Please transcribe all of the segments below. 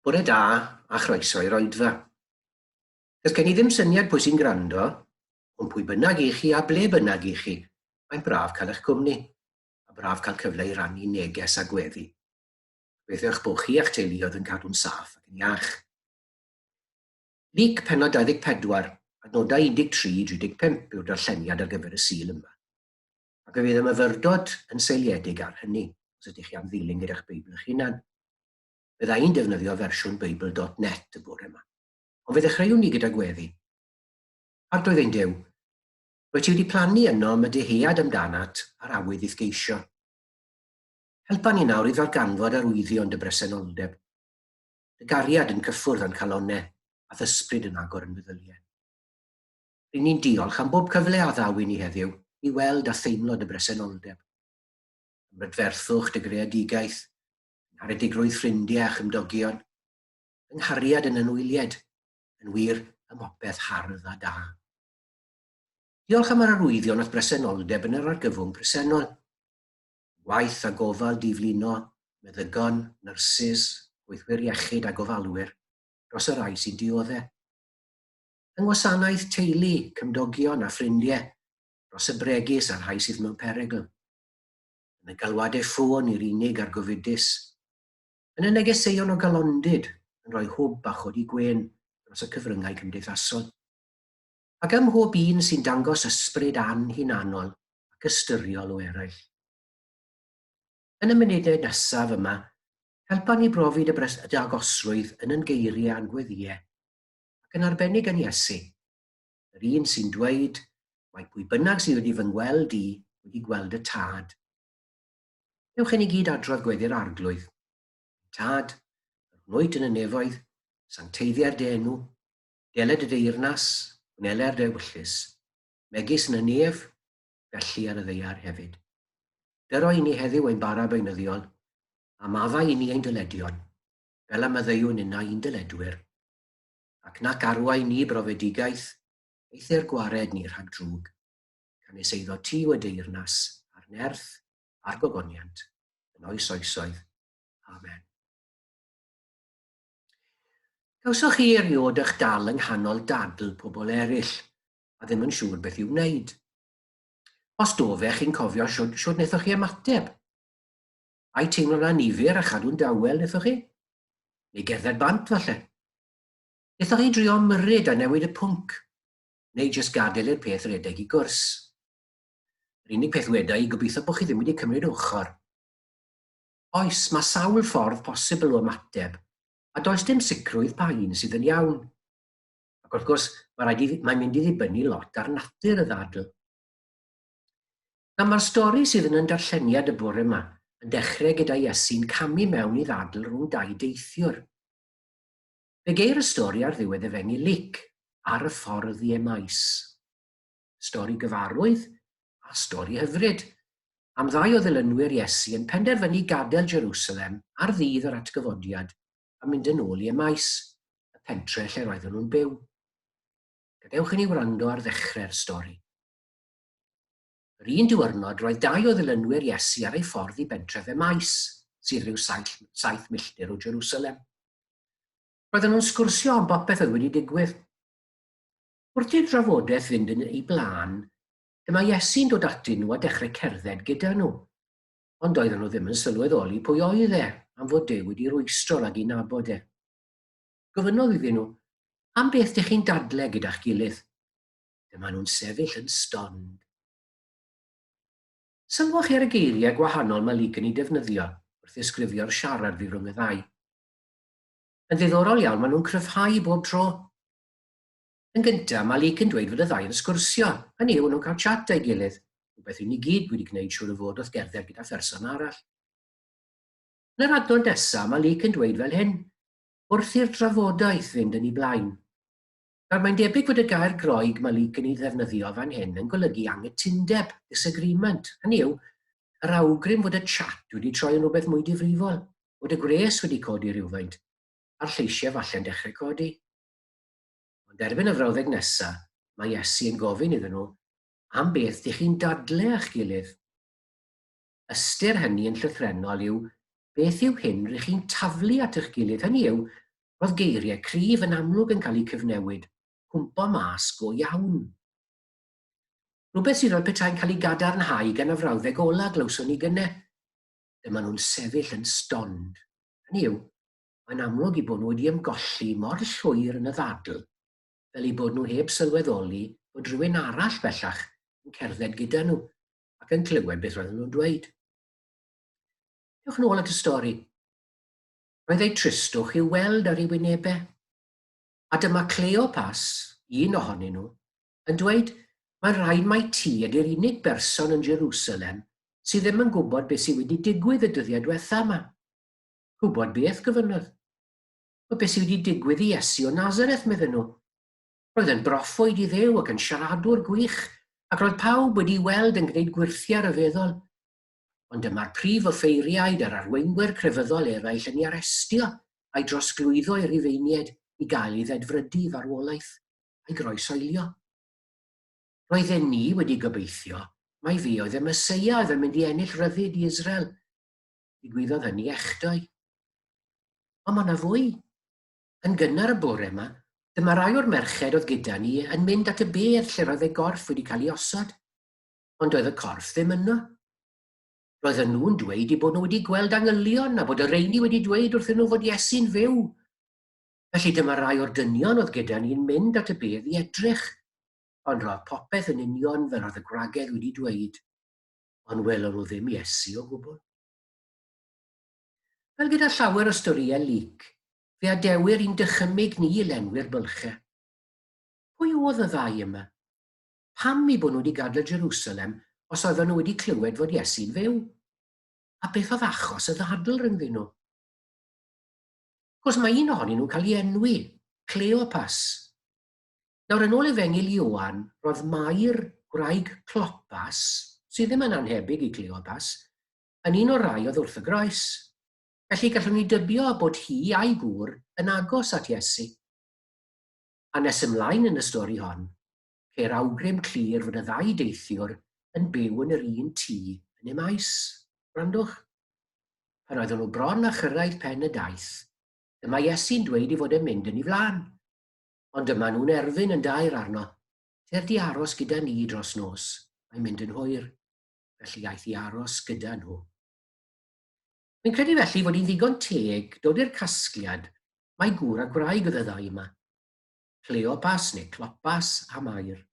Bore da a chroeso i'r oedfa. Does gen i ddim syniad pwy sy'n gwrando, ond pwy bynnag i chi a ble bynnag i chi, mae'n braf cael eich cwmni, a braf cael cyfle i rannu neges a gweddi. Gobeithio eich bod chi a'ch teuluoedd yn cadw'n saff ac yn iach. Luc pennod 24, adnodau 13 i 35 yw'r darlleniad ar gyfer y Sul yma. Ac fe fydd y myfyrdod yn seiliedig ar hynny, os ydych chi am ddilyn gyda'ch Beibl eich hunan. Bydda i'n defnyddio fersiwn Beibl dot net y bore yma. Ond fe ddechreuwn ni gyda gweddi. Arglwydd ein Duw, rwyt ti wedi plannu ynom y dyhead amdanat a'r awydd i'th geisio. Helpa ni nawr i ddarganfod arwyddion dy bresenoldeb, dy gariad yn cyffwrdd â'n calonnau a'th ysbryd yn agor yn meddyliau. Ry'n ni'n diolch am bob cyfle a ddaw i ni heddiw i weld a theimlo dy bresenoldeb. Ym mhrydferthwch dy greadigaeth, yng ngharedigrwydd ffrindiau a chymdogion, yng nghariad yn anwyliaid, yn wir ym mhopeth hardd a da. Diolch am yr arwyddion o'th bresenoldeb yn yr argyfwng presennol. Gwaith a gofal diflino, meddygon, nyrsys, gweithwyr iechyd a gofalwyr, dros y rhai sy'n diodde'. Yng ngwasanaeth teulu, cymdogion a ffrindiau, dros y bregus a'r rhai sydd mewn perygl. Yn y galwadau ffôn i'r unig a'r gofidus. Yn y negeseuon o galondid yn rhoi hwb a chodi gwên dros y cyfryngau cymdeithasol. Ac ym mhob un sy'n dangos ysbryd anhunanol ac ystyriol o eraill. Yn y munudau nesaf yma, helpa ni brofi dy, bres, dy agosrwydd yn yn geiriau a'n gweddïau, ac yn arbennig yn Iesu, yr un sy'n dweud, Mae pwy bynnag sydd wedi fy ngweld i wedi gweld y Tad. Dewch i ni gyd adrodd gweddi'r Arglwydd. Tad, yr hwn wyt yn y nefoedd, sancteiddier dy enw, deled y deyrnas, gwneler dy ewyllys, megis yn y nef, felly ar y ddaear hefyd. Dyro i ni heddiw ein bara beunyddiol, a maddau i ni ein dyledion, fel y maddeuwn innau i'n dyledwyr. Ac nac arwain ni brofedigaeth, eithr gwared ni rhag drwg. Canys eiddo ti yw y deyrnas, a'r nerth, a'r gogoniant, yn oes oesoedd. Amen. Gawsoch chi erioed eich dal yng nghanol dadl pobl eraill, a ddim yn siŵr beth i'w wneud? Os do fe, chi'n cofio shwd, shwd wnaethoch chi ymateb? Ai teimlo'n annifyr a chadw'n dawel wnaethoch chi? Neu gerdded bant, falle? Wnaethoch chi drio ymyrryd a newid y pwnc? Neu jyst gadael i'r peth redeg i gwrs? Yr unig peth weda i, gobeithio bod chi ddim wedi cymryd ochr. Oes, mae sawl ffordd posibl o ymateb, a does dim sicrwydd pa un sydd yn iawn. Ac wrth gwrs, mae rhaid i, mae'n mynd i ddibynnu lot ar natur y ddadl. Nawr mae'r stori sydd yn yn darlleniad y bore yma yn dechrau gyda Iesu'n camu mewn i ddadl rhwng dau deithiwr. Fe geir y stori ar ddiwedd Efengyl Luc, ar y ffordd i Emaus. Stori gyfarwydd a stori hyfryd am ddau o ddilynwyr Iesu yn penderfynu gadael Jerusalem ar ddydd yr atgyfodiad a mynd yn ôl i Emaus, y pentre lle roedden nhw'n byw. Gadewch i ni wrando ar ddechrau'r stori. Yr un diwrnod, roedd dau o ddilynwyr Iesu ar eu ffordd i bentref Emaus, sydd rhyw saith milltir o Jerusalem. Roedden nhw'n sgwrsio am bopeth oedd wedi digwydd. Wrth i'r drafodaeth fynd yn ei blaen, dyma Iesu'n dod atyn nhw a dechrau cerdded gyda nhw. Ond doedden nhw ddim yn sylweddoli pwy oedd e, am fod Duw wedi rwystro rhag i nabod e. Gofynnodd iddyn nhw, Am beth dych chi'n dadle gyda'ch gilydd? Dyma nhw'n sefyll yn stond. Sylwch chi ar y geiriau gwahanol mae Luke yn eu defnyddio wrth ddisgrifio'r siarad fu rhwng y ddau. Yn ddiddorol iawn, maen nhw'n cryfhau bob tro. Yn gyntaf, mae Luke yn dweud fod y ddau yn sgwrsio, hynny yw, nhw'n cael chat â'i gilydd, rhywbeth ry'n ni gyd wedi gwneud siŵr o fod wrth gerdded gyda pherson arall. Yn yr adnod nesaf, mae Luke yn dweud fel hyn, wrth i'r drafodaeth fynd yn ei blaen. Nawr, mae'n debyg fod y gair Groeg mae Luke yn ei ddefnyddio fan hyn yn golygu anghytundeb, disagreement, hynny yw, yr awgrym fod y chat wedi troi yn rhywbeth mwy difrifol, fod y gwres wedi codi rhywfaint, a'r lleisiau falle'n dechrau codi. Ond erbyn y frawddeg nesa, mae Iesu yn gofyn iddyn nhw, am beth dych chi'n dadle â'ch gilydd? Ystyr hynny yn llythrennol yw, beth yw hyn rych chi'n taflu at eich gilydd? Hynny yw, Roedd geiriau cryf yn amlwg yn cael eu cyfnewid, cwmpo mas go iawn. Rhywbeth sydd fel petai'n cael ei gadarnhau gan y frawddeg ola glywson ni gynne. Dyma nhw'n sefyll yn stond. Hynny yw, mae'n amlwg eu bod nhw wedi ymgolli mor llwyr yn y ddadl fel eu bod nhw heb sylweddoli bod rhywun arall bellach yn cerdded gyda nhw ac yn clywed beth roedden nhw'n dweud. Dewch nôl at y stori. Roedd eu tristwch i'w weld ar ei wynebau. A dyma Cleopas, un ohonyn nhw, yn dweud, Mae'n rhaid mai ti ydy'r unig berson yn Jerusalem sydd ddim yn gwybod beth sydd wedi digwydd y dyddiau diwetha yma. Gwybod beth? gofynnodd. Wel, beth sydd wedi digwydd i Iesu o Nazareth, medden nhw. Roedd yn broffwyd i Dduw ac yn siaradwr gwych, ac roedd pawb wedi'i weld yn gwneud gwyrthiau rhyfeddol. Ond dyma'r prif offeiriaid a'r arweinwyr crefyddol eraill yn ei arestio a'i drosglwyddo i'r Rhufeiniaid i gael ei ddedfrydu i farwolaeth a'i groeshoelio. Roedden ni wedi gobeithio mai fe oedd y Meseia oedd yn mynd i ennill rhyddid i Israel. Digwyddodd hynny echdoe. Ond mae yna fwy. Yn gynnar y bore yma, dyma rai o'r merched oedd gyda ni yn mynd at y bedd lle roedd ei gorff wedi cael ei osod. Ond doedd y corff ddim yno. Roedden nhw'n dweud eu bod nhw wedi gweld angylion a bod y rheini wedi dweud wrthyn nhw fod Iesu'n fyw. Felly dyma rai o'r dynion oedd gyda ni'n mynd at y bedd i edrych. Ond roedd popeth yn union fel oedd y gwragedd wedi dweud. Ond welon nhw ddim Iesu o gwbl. Fel gyda llawer o storïau Luc, fe adewir i'n dychymyg ni i lenwi'r bylchau. Pwy oedd y ddau yma? Pam eu bod nhw wedi gadael Jerusalem os oedden nhw wedi clywed fod Iesu'n fyw? A beth oedd achos y ddadl rhyngddyn nhw? Wrth gwrs, mae un ohonyn nhw'n cael ei enwi, Cleopas. Nawr, yn ôl Efengyl Ioan, roedd Mair, gwraig Clopas, sydd ddim yn annhebyg i Cleopas, yn un o'r rai oedd wrth y groes. Felly gallwn ni dybio bod hi a'i gŵr yn agos at Iesu. A nes ymlaen yn y stori hon, ceir awgrym clir fod y ddau deithiwr yn byw yn yr un tŷ yn Emaus. Gwrandwch. Pan oedden nhw bron â chyrraedd pen y daith, dyma Iesu'n dweud ei fod e'n mynd yn ei flaen. Ond dyma nhw'n erfyn yn daer arno, Tyrd di aros gyda ni dros nos, mae'n mynd yn hwyr. Felly aeth i aros gyda nhw. Fi'n credu felly fod hi'n ddigon teg dod i'r casgliad mai gŵr a gwraig oedd y ddau yma, Cleopas neu Clopas a Mair.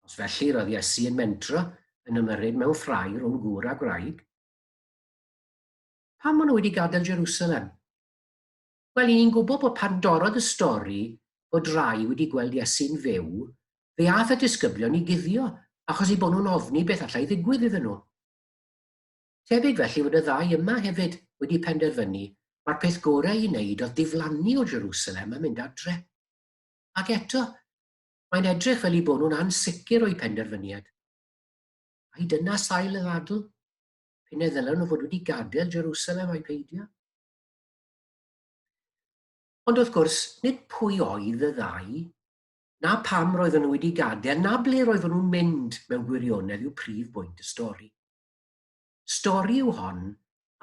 Os felly roedd Iesu yn mentro yn ymyrryd mewn ffrae rhwng gŵr a gwraig. Pam maen nhw wedi gadael Jerusalem? Wel, i ni'n gwybod bod pan dorrodd y stori bod rai wedi gweld Iesu'n fyw, fe ath y disgyblion i guddio achos eu bod nhw'n ofni beth allai ddigwydd iddyn nhw. Tebyg felly fod y ddau yma hefyd wedi penderfynu mai'r peth gorau i wneud oedd diflannu o Jerusalem a mynd adre. Ac eto, mae'n edrych fel eu bod nhw'n ansicr o'u penderfyniad. Ai dyna sail y ddadl? P'un ai ddylen nhw fod wedi gadael Jerusalem ai peidio? Ond wrth gwrs, nid pwy oedd y ddau, na pam roedden nhw wedi gadael, na ble roedden nhw'n mynd mewn gwirionedd yw prif bwynt y stori. Stori yw hon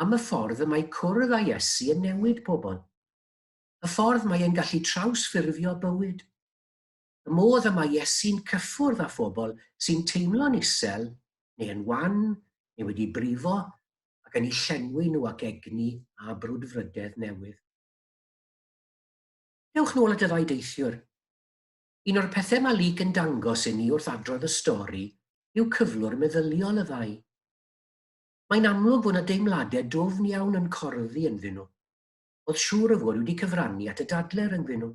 am y ffordd y mae cwrdd â Iesu yn newid pobl. Y ffordd mae e'n gallu trawsffurfio bywyd. Y modd y mae Iesu'n cyffwrdd â phobl sy'n teimlo'n isel, neu yn wan, neu wedi brifo, ac yn eu llenwi nhw ac egni a brwdfrydedd newydd. Dewch nôl at y ddau deithiwr. Un o'r pethau mae Luc yn dangos i ni wrth adrodd y stori yw cyflwr meddyliol y ddau. Mae'n amlwg fod 'na deimladau dwfn iawn yn corddi ynddyn nhw, oedd siŵr o fod wedi cyfrannu at y dadle rhyngddyn nhw.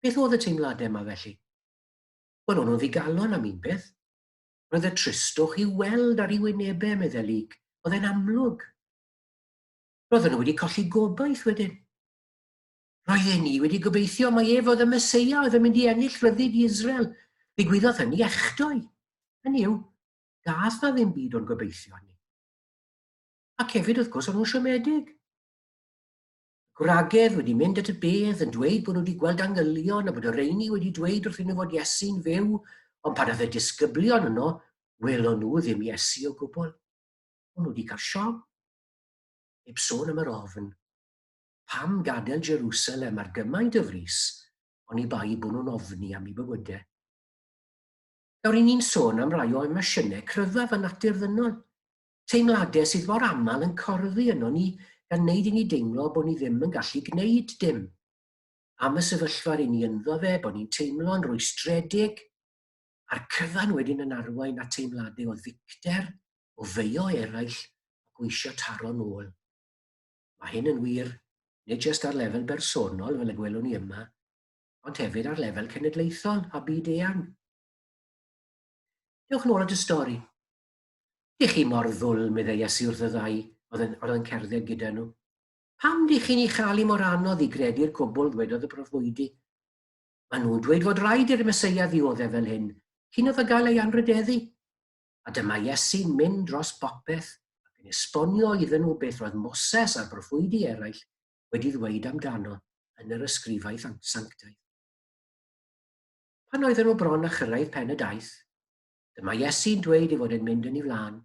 Beth oedd y teimladau yma felly? Wel, o'n nhw'n ddigalon am un peth. Roedd y tristwch i'w weld ar eu wynebau, meddai Luc, oedd e'n amlwg. Roedden nhw wedi colli gobaith wedyn. Roedden ni wedi gobeithio mai ef oedd y Meseia oedd yn mynd i ennill rhyddid i Israel. Ddigwyddodd hynny echdoe. Hynny yw, gath na ddim byd o'n gobeithio ni. Ac hefyd, wrth gwrs, o'n nhw'n siomedig. Gwragedd wedi mynd at y bedd yn dweud bod nhw wedi gweld angylion a bod y rheini wedi dweud wrthyn nhw fod Iesu'n fyw, ond pan oedd y disgyblion yno, welon nhw ddim Iesu o gwbl. O'n nhw wedi cael siom. Heb sôn am yr ofn. Pam gadael Jerusalem ar gymaint o frys, oni bai bod nhw'n ofni am eu bywydau? Nawr, i ni'n sôn am rai o emosiynau cryfaf y natur ddynol, teimladau sydd mor aml yn corddi yno ni gan wneud i ni deimlo bod ni ddim yn gallu gwneud dim. Am y sefyllfa ry'n ni ynddo fe, bod ni'n teimlo'n rwystredig, a'r cyfan wedyn yn arwain at teimladau o ddicter, o feio eraill a gweisio taro nôl. Mae hyn yn wir, nid jyst ar lefel bersonol fel y gwelwn ni yma, ond hefyd ar lefel cenedlaethol a byd eang. Dewch nôl at y stori. Dych chi mor ddwl, meddai Iesu wrth y ddau oedd yn, oedd yn cerdded gyda nhw. Pam dych chi'n ei chael hi mor anodd i gredu'r cwbl, ddwedodd y proffwydi? Maen nhw'n dweud fod rhaid i'r Meseia ddioddef fel hyn, cyn iddo gael ei anrhydeddu. A dyma Iesu'n mynd dros bopeth ac yn esbonio iddyn nhw beth roedd Moses a'r proffwydi eraill wedi ddweud amdano yn yr ysgrifau sanctaidd. Pan oedden nhw bron â chyrraedd pen y daith, dyma Iesu'n dweud ei fod e'n mynd yn ei flaen.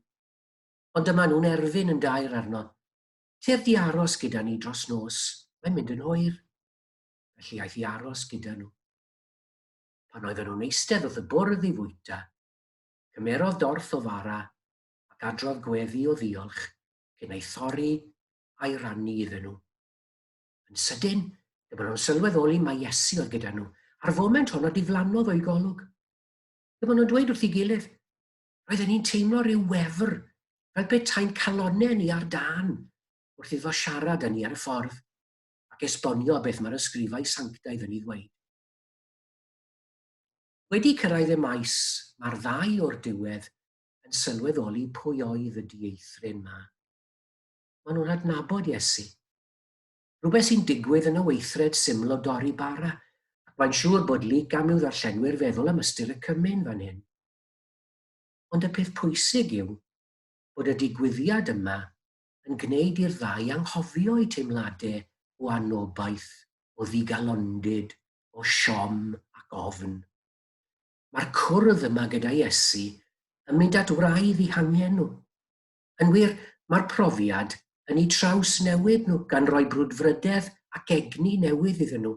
Ond dyma nhw'n erfyn yn daer arno, Tyrd i aros gyda ni dros nos, mae'n mynd yn hwyr. Felly aeth i aros gyda nhw. Pan oedden nhw'n eistedd wrth y bwrdd i fwyta, cymerodd dorth o fara ac adrodd gweddi o ddiolch cyn ei thorri a'i rannu iddyn nhw. Yn sydyn, dyma nhw'n sylweddoli mai Iesu oedd gyda nhw, a'r foment honno diflannodd o'i golwg. Dyma nhw'n dweud wrth ei gilydd, roedden ni'n teimlo rhyw wefr, fel petai'n calonnau ni ar dân, wrth iddo siarad â ni ar y ffordd, ac esbonio beth mae'r ysgrifau sanctaidd yn ei ddweud. Wedi cyrraedd y maes, mae'r ddau o'r diwedd yn sylweddoli pwy oedd y dieithryn 'ma. Maen nhw'n adnabod Iesu. Rhywbeth sy'n digwydd yn y weithred syml o dorri bara, ac mae'n siŵr bod Luc am i'w ddarllenwyr feddwl am ystyr y cymun fan hyn. Ond y peth pwysig yw bod y digwyddiad yma yn gwneud i'r ddau anghofio eu teimladau o anobaith, o ddigalondid, o siom ac ofn. Mae'r cwrdd yma gyda Iesu yn mynd at wraidd eu hangen nhw. Yn wir, mae'r profiad yn eu trawsnewid nhw gan roi brwdfrydedd ac egni newydd iddyn nhw.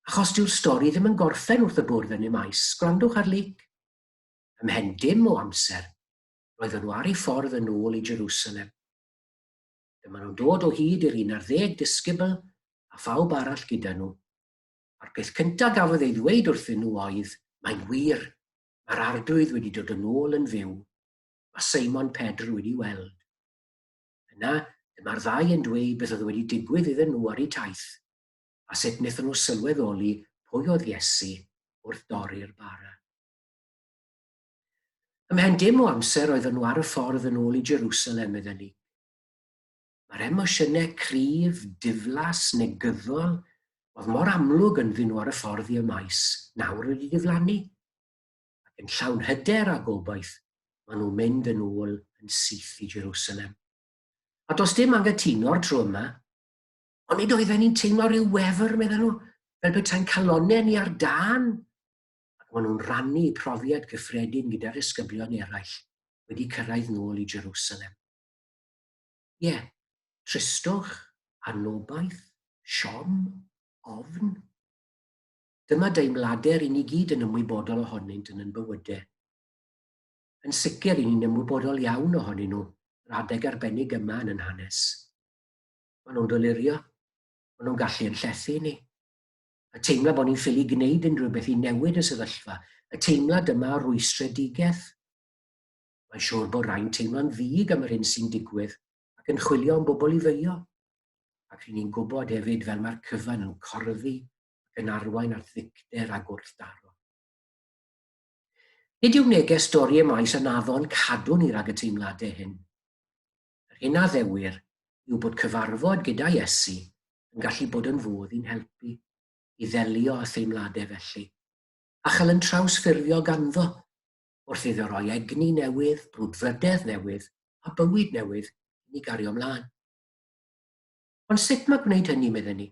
Achos dyw'r stori ddim yn gorffen wrth y bwrdd yn y maes, gwrandwch ar Luc. Ymhen dim o amser, roedden nhw ar eu ffordd yn ôl i Jerusalem. Dyma nhw'n dod o hyd i'r un ar ddeg disgybl a phawb arall gyda nhw. A'r peth cyntaf gafodd ei ddweud wrthyn nhw oedd, Mae'n wir, mae'r Arglwydd wedi dod yn ôl yn fyw. Mae Seimon Pedr wedi weld. Yna, dyma'r ddau yn dweud beth oedd wedi digwydd iddyn nhw ar eu taith, a sut wnaethon nhw sylweddoli pwy oedd Iesu wrth dorri'r bara. Ymhen dim o amser oedden nhw ar y ffordd yn ôl i Jerusalem, meddai Luc. Mae'r emosiynau cryf, diflas, negyddol, oedd mor amlwg ynddyn nhw ar y ffordd i'r maes, nawr wedi diflannu. Ac yn llawn hyder a gobaith, maen nhw'n mynd yn ôl yn syth i Jerusalem. A does dim anghytuno'r tro yma. Ond nid oedden ni'n teimlo rhyw wefr, meddyn nhw, fel petai'n calonnau ni ar dân. Ac maen nhw'n rhannu profiad cyffredin gyda'r disgyblion eraill wedi cyrraedd nôl i Jerusalem. Ie, yeah, tristwch, anobaith, siom, ofn. Dyma deimladau ry'n ni gyd yn ymwybodol ohonynt yn yn bywydau. Yn sicr, ry'n ni'n ymwybodol iawn ohonyn nhw yr adeg arbennig yma yn yn hanes. Maen nhw'n dolurio, maen nhw'n gallu yn llethu ni. Y teimlad bod ni'n ffili gwneud unrhyw beth i newid y sefyllfa, y teimlad yma o rwystredigaeth. Mae'n siŵr bod rhai'n teimlo'n ddig am yr hyn sy'n digwydd ac yn chwilio am bobl i feio. Ac ry'n ni'n gwybod hefyd fel mae'r cyfan yn corddi ac yn arwain at ddicter a gwrthdaro. Nid yw neges stori y maes yn addo'n cadw ni rhag y teimladau hyn. Yr hyn a ddewir yw bod cyfarfod gyda Iesu yn gallu bod yn fodd i'n helpu i ddelio â theimladau felly, a chael yn trawsffurfio ganddo wrth iddo roi egni newydd, brwdfrydedd newydd a bywyd newydd i ni gario mlaen. Ond sut mae gwneud hynny, medden ni?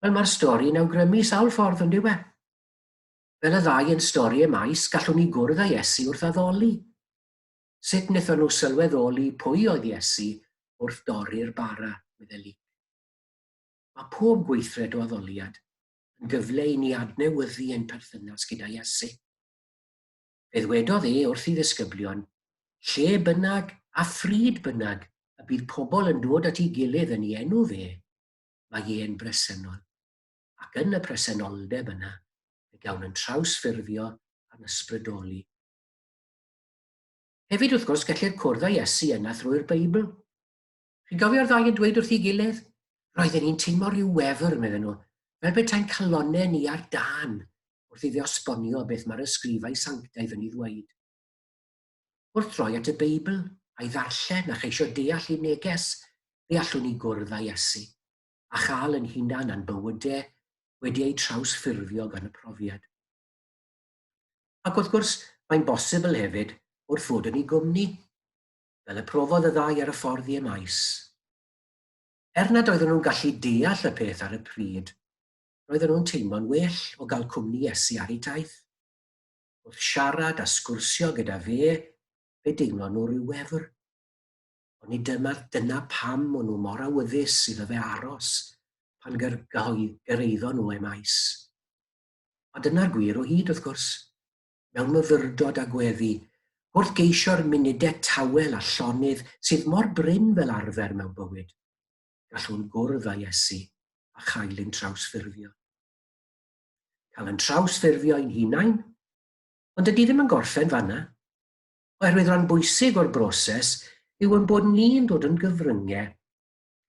Wel, mae'r stori yn awgrymu sawl ffordd, ond yw e? Fel y ddau yn stori y maes, gallwn ni gwrdd â Iesu wrth addoli. Sut wnaethon nhw sylweddoli pwy oedd Iesu wrth dorri'r bara, meddai Luc. Mae pob gweithred o addoliad yn gyfle i ni adnewyddu ein perthynas gyda Iesu. Fe ddwedodd e wrth ei ddisgyblion, lle bynnag a phryd bynnag y bydd pobl yn dod at ei gilydd yn ei enw fe, mae e'n bresennol. Ac yn y presenoldeb yna, fe gawn yn trawsffurfio a'n ysbrydoli. Hefyd, wrth gwrs, gellir cwrdd â Iesu yna thrwy'r Beibl. Chi'n cofio'r ddau yn dweud wrth ei gilydd? Roedden ni'n teimlo rhyw wefr, medden nhw, fel petai'n calonnau ni ar dân wrth iddo esbonio beth mae'r ysgrifau sanctaidd yn ei ddweud. Wrth droi at y Beibl, a'i ddarllen a cheisio deall ei neges, fe allwn ni gwrdd â Iesu, a chael yn hunan a'n bywydau wedi eu trawsffurfio gan y profiad. Ac wrth gwrs, mae'n bosibl hefyd wrth fod yn ei gwmni, fel y profodd y ddau ar y ffordd i Emaus. Er nad oedden nhw'n gallu deall y peth ar y pryd, roedden nhw'n teimlo'n well o gael cwmni Iesu ar eu taith. Wrth siarad a sgwrsio gyda fe, fe deimlon nhw ryw wefr. Ond nid dyma, dyna pam o'n nhw mor awyddus iddo fe aros pan gyrhaeddon nhw Emaus. A dyna'r gwir o hyd, wrth gwrs. Mewn myfyrdod a gweddi, wrth geisio'r munudau tawel a llonydd sydd mor brin fel arfer mewn bywyd, gallwn gwrdd â Iesu a chael ein trawsffurfio. Cael ein trawsffurfio ein hunain, ond dydy ddim yn gorffen fanna, oherwydd rhan bwysig o'r broses yw ein bod ni'n dod yn gyfryngau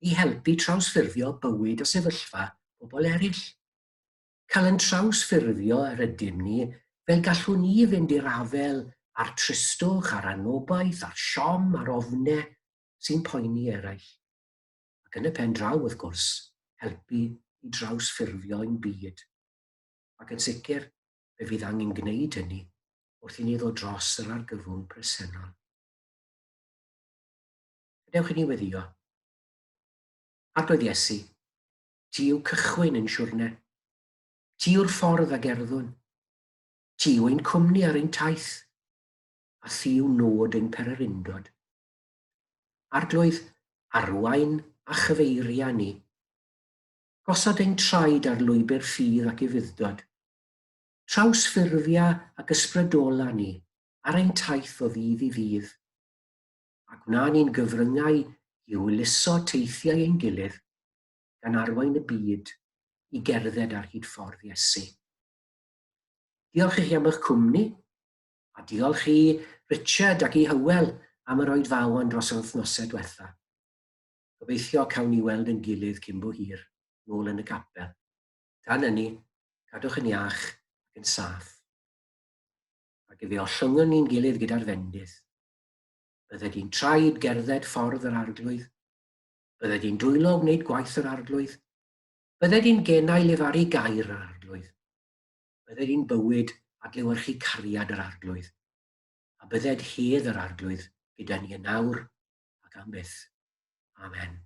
i helpu trawsffurfio bywyd a sefyllfa pobl eraill. Cael ein trawsffurfio yr ydym ni fel gallwn ni fynd i'r afael â'r tristwch, a'r anobaith, a'r siom, a'r ofne sy'n poeni eraill. Ac yn y pen draw, wrth gwrs, helpu i drawsffurfio ein byd. Ac yn sicr, fe fydd angen gwneud hynny wrth i ni ddod dros yr argyfwng presennol. Gadewch i ni weddio. Arglwydd Iesu, ti yw cychwyn ein siwrne. Ti yw'r ffordd a gerddwn. Ti yw ein cwmni ar ein taith, a thi yw nod ein pererindod. Arglwydd, arwain a chyfeiria ni. Gosod ein traed ar lwybr ffydd ac ufudd-dod. Trawsffurfia ac ysbrydola ni ar ein taith o ddydd i ddydd. A gwna ni'n gyfryngau i hwyluso teithiau ein gilydd, gan arwain y byd i gerdded ar hyd ffordd Iesu. Diolch i chi am eich cwmni, A diolch i Richard ac i Hywel am yr oedfaon dros yr wythnosau diwetha. Gobeithio cawn ni weld yn gilydd cyn bo hir, nôl yn y capel. Tan hynny, cadwch yn iach ac yn saff. Ac fe ollyngon ni'n gilydd gyda'r fendith. Bydded i'n traed gerdded ffordd yr arglwydd. Bydded i'n dwylo wneud gwaith yr arglwydd. Bydded i'n genau lefaru gair yr arglwydd. Bydded i'n bywyd adlewyrchu cariad yr Arglwydd, a bydded hedd yr Arglwydd gyda ni yn awr ac am byth. Amen.